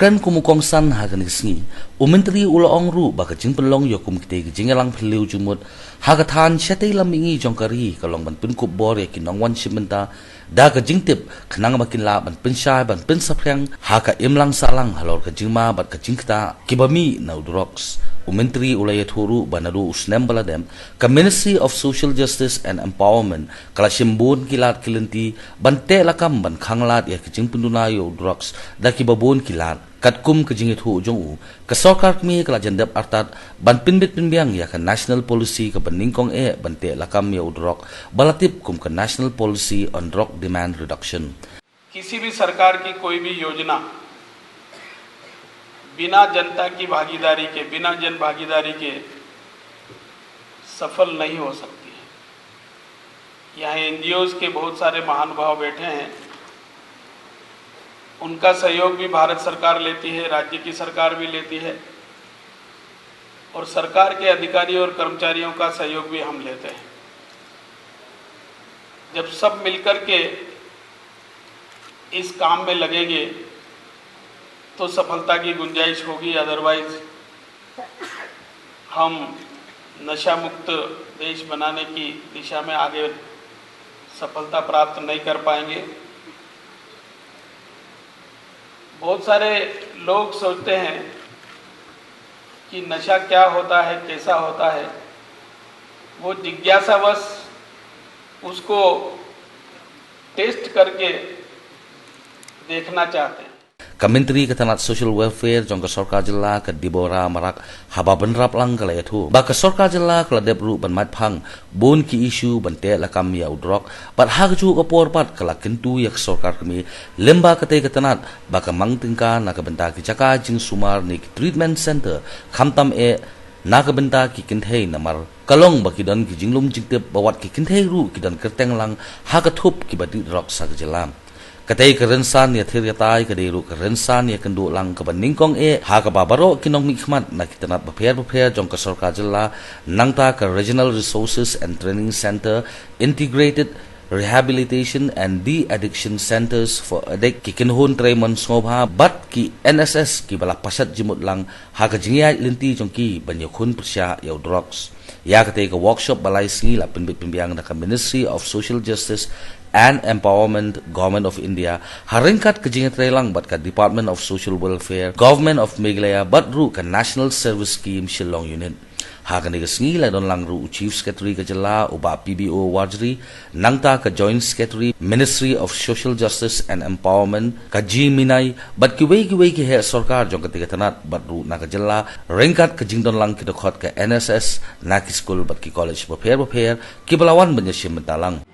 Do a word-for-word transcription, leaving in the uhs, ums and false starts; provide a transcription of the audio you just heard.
Kren kum u kongsan ha kane ka sngi, u Myntri u la ong ruh ba ka jingpynlong ïa kum kitei ka jingïalang phylliew jingmut ha ka thaiñ shatei lam mihngi jong ka ri ka long ban pynkup bor ïa ki nongwan shim bynta da ka jingtip khnang ba kin lah ban pynshai ban pynsaphriang ha ka imlang sahlang halor ka jingma bad ka jingktah kiba mih na u drugs. U Myntri u la ïathuh ruh ba naduh u snem ba la dep, ka Ministry of Social Justice and Empowerment ka la shim bun ki lad ki lynti ban teh lakam ban khanglad ïa ka jingpynduna ïa u drugs da kiba bun ki lad. Katkum ka jingïathuh jong u, ka sorkar kmie ka la jan dep artat ban pynbit pynbiang ïa ka National Policy kaba nyngkong eh ban teh lakam ïa u drug, ba la tip kum ka National Policy on Drug Demand Reduction. किसी भी सरकार की कोई भी योजना बिना जनता की भागीदारी के, बिना जन भागीदारी के सफल नहीं हो सकती है। यहाँ एनजीओज़ के बहुत सारे महानुभाव बैठे हैं, उनका सहयोग भी भारत सरकार लेती है, राज्य की सरकार भी लेती है, और सरकार के अधिकारी और कर्मचारियों का सहयोग भी हम लेते हैं। जब सब मिलकर के इस काम में लगेंगे, तो सफलता की गुंजाइश होगी, अदरवाइज हम नशा मुक्त देश बनाने की दिशा में आगे सफलता प्राप्त नहीं कर पाएंगे। बहुत सारे लोग सोचते हैं कि नशा क्या होता है, कैसा होता है, वो जिज्ञासावश उसको टेस्ट करके देखना चाहते हैं। Ka Myntri ka tnat Social Welfare jong ka sorkar jylla ka Deborah Marak haba bynrap lang ka la ïathuh ba ka sorkar jylla ka la dep ruh ban mad phang bun ki issue ban teh lakam ïa u drug, bad ha kajuh ka por pat ka la kyntu ïa ka sorkar kmie lyngba katei ka tnat ba ka mang tyngka na ka bynta ki jaka jingsumar ne ki treatment center, khamtam eh na ka bynta ki kynthei namar ka long ba ki don ki jinglum jingtip ba wat ki kynthei ruh ki don kyrteng lang ha ka thup kiba dih drug ha ka jylla. Katei ka rynsan ïathir ïatai ka dei ruh ka rynsan ïakynduh lang kaba nyngkong eh ha kaba baroh ki nongmihkhmat na ki tnat bapher bapher jong ka sorkar jylla, nangta ka Regional Resources and Training Center, Integrated Rehabilitation and De-Addiction Centers for Addict, ki kynhun trei mon sngewbha bad ki N S S kiba la pashat jingmut lang ha ka jingïaid lynti jong ki ban ïakhun pyrshah ïa u drugs. Ïa katei ka workshop ba lai sngi la pynbit pynbiang da ka Ministry of Social Justice and Empowerment, Government of India, ha ryngkat ka jingïatreilang bad ka Department of Social Welfare, Government of Meghalaya bad ruh ka National Service Scheme Shillong Unit. Ha kane ka sngi la don lang ruh u Chief Secretary ka jylla u Bah P B O Warjri, nangta ka Joint Secretary, Ministry of Social Justice and Empowerment, ka G Minai, bad kiwei kiwei ki heh sorkar jong katei ka tnat bad ruh na ka jylla, ryngkat ka jingdon lang ki dkhot ka N S S na ki skul bad ki college bapher bapher kiba la wan ban ïashim bynta lang.